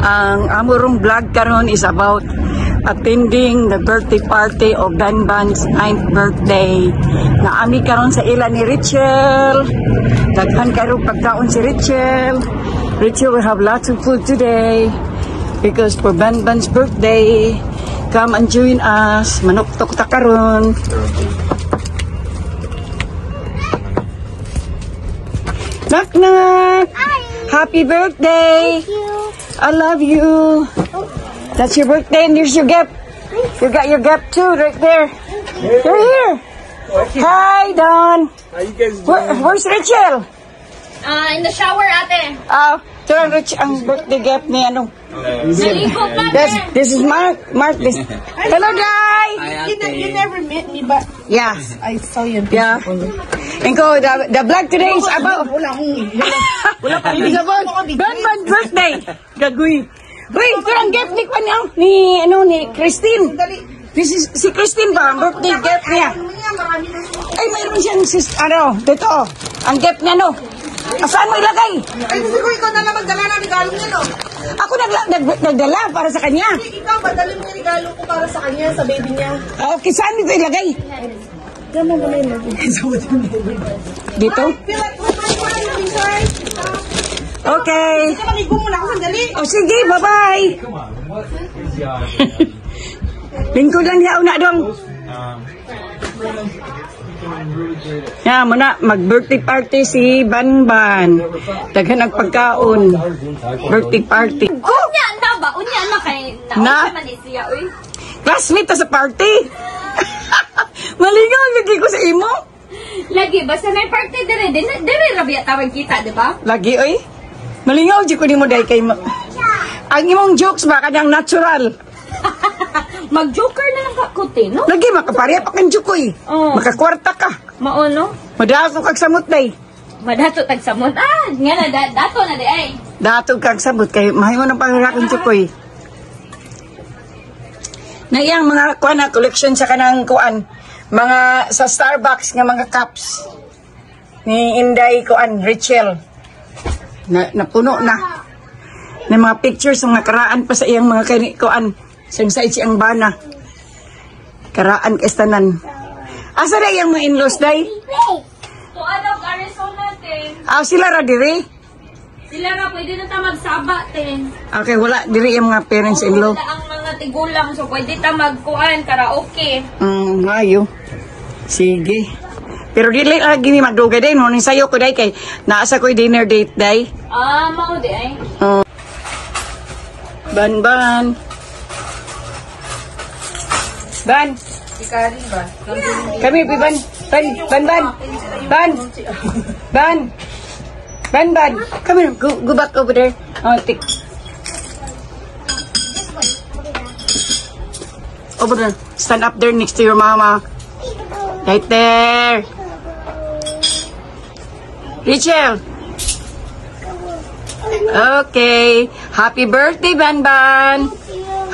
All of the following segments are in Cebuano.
Ang amorong vlog karon is about attending the birthday party of Banban's 9th birthday. Naami karon sa ila ni Rachel. Daghan karon pagkaon si Rachel. Rachel will have lots of food today because for Banban's birthday. Come and join us. Manuktok ta karon. Knock knock. Happy birthday. Thank you. I love you. That's your birthday, and here's your gift. You got your gift too, right there. You're here. Hi, Don. How you guys Where's Rachel? In the shower, ate. Ah, ito ang, Rach- ang birthday gift ni ano. Naligo pa, This is Mark. Mark, this. Hello, Dai. You never met me, but I saw you in Yeah. And go, the vlog today is about Wala akong... Wala pa. It's about Banban's birthday. Gagoy. Uy, ito ang gift ni Kwan, ah, ni ano ni Christine. This is si Christine ba ang birthday gift niya? Marami na. Ay, mayroon siyang sis, ano, dito. Ang gift niya, no. Ah, saan mo ilagay? Ay, siguro ikaw na lang magdala ng regalo niya, no? Ako nagdala para sa kanya. Ikaw, madali mo yung regalo ko para sa kanya, sa baby niya. Ah, okay, saan dito ilagay? Dito? Okay. Maligo muna ako sandali. O sige, bye-bye. Lingkod lang niya una dong. Ya, muna mag-birthday party si Banban. Daghan ang pagkaon. Birthday party. Unya na ba? Unya na kay Na? na. Man siya, uy. Classmate ta sa party. Malingaw lagi ko sa imo. Lagi basta may party dire, dire dire ra biya tawag kita, di ba? Lagi oy. Malingaw jud ko nimo dai kay ang imong jokes ba kanang natural. Mag-joker na lang ka kuti, no? Lagi makapareha pa kang joke oy. Oo. Makakwarta ka. Mao no? Madato kag samot day. Madato tag samot. Ah, nga na dato na di ay. Dato kag samot kay mahimo nang pangarakon joke. Na iyang mga kuan na collection sa kanang kuan mga sa Starbucks nga mga cups ni Inday kuan Rachel na napuno na na mga pictures ng nakaraan pa sa iyang mga kuan sang sa ang bana karaan kestanan asa na iyang mga in-laws day? Tuwa daw Arizona ten. Ah, sila ra diri. Sila ra pwede na ta magsaba ten. Okay, wala diri iyang mga parents-in-law. Wala ang mga tigulang so pwede ta magkuan karaoke. Ayo. Sige. Pero dili lagi ni magdugay day mo ning sayo ko day kay naa sa ko'y dinner date day. Ah, mao di ay. Ban ban. Ban. Si Karin ba? Kami pi ban. Ban ban ban. Ban. Ban. Ban ban. Come here. Go back over there. Oh, take. Over there. Stand up there next to your mama. Right there. Rachel. Okay. Happy birthday, Ban Ban.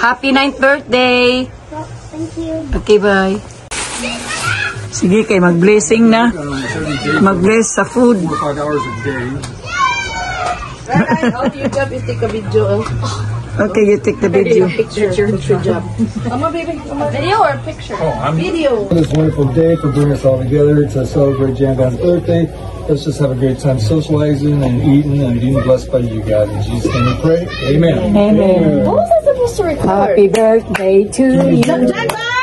Happy 9th birthday. Thank you. Okay, bye. Sige, kay mag-blessing na. Mag-bless sa food. 4 or 5 hours a day. Oh, your job is take a video. Oh. Okay, you take the video. Picture. Picture job. Come on, baby. Come on. Video or picture? Oh, I'm Video. This wonderful day for bringing us all together to celebrate Jan Van's birthday. Let's just have a great time socializing and eating and being blessed by you guys. In Jesus' name we pray. Amen. Amen. What was I supposed to record? Happy birthday to you.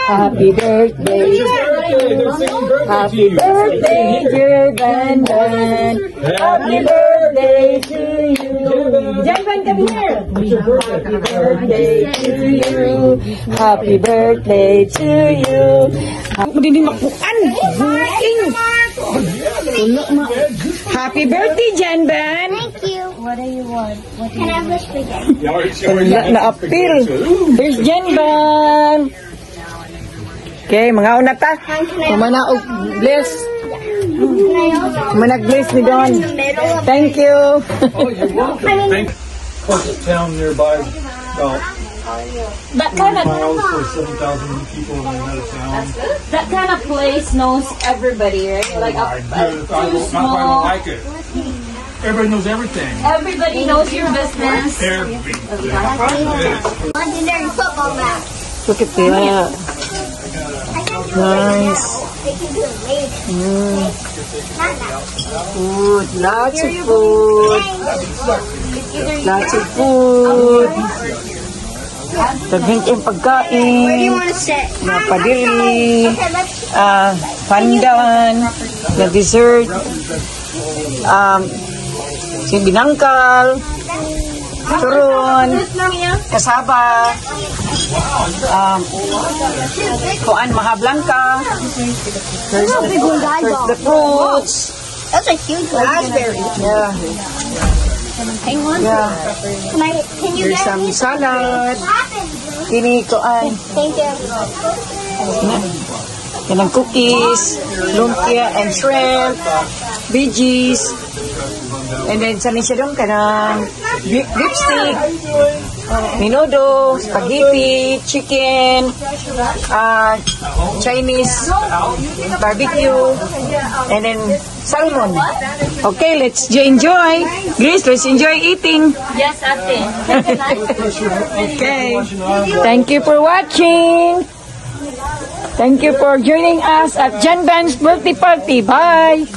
Happy birthday. Birthday. They're singing birthday to Happy you. birthday, dear Ban Ban. Happy birthday to you. Jan Ban, come here. Happy birthday to you. Happy birthday to you. Hindi makuan. Happy birthday, Jan Ban. Thank you. What do you want? What do you Can I wish again? Wala na appeal. Here's Jan Ban. Okay, mga una ta. Kumana og bless. Kumana bless ni Don. Thank you. Oh, you're welcome. Thank Closest town nearby, about That kind of miles for 7,000 people in another town. That kind of place knows everybody, right? Like My a goodness, I too don't, that's why I don't small. like it. Everybody knows everything. Everybody knows your business. Everything. Legendary football match. Look at that. I can do it right Nice. now. They can do it later. Not now. Food. Lots of food. Lots of food. Daghan kayong Where do pagkain. you want to sit? Mga padiri. Okay, let's. Pandan. Na dessert. Si binangkal. Turon. Kasaba. Kuan maha blanca. There's the fruits. That's a huge raspberry. Yeah. Hang on. Yeah. Can I? Can you There's get some me? salad. What happened? Kini kuan. Thank you. Kanang cookies, lumpia and shrimp, veggies. And then sa siya dong kanang lipstick, menudo, spaghetti, chicken, Chinese barbecue, and then salmon. Okay, let's enjoy. Grace, let's enjoy eating. Yes, ate. Okay. Thank you for watching. Thank you for joining us at Jan Ban's birthday party. Bye.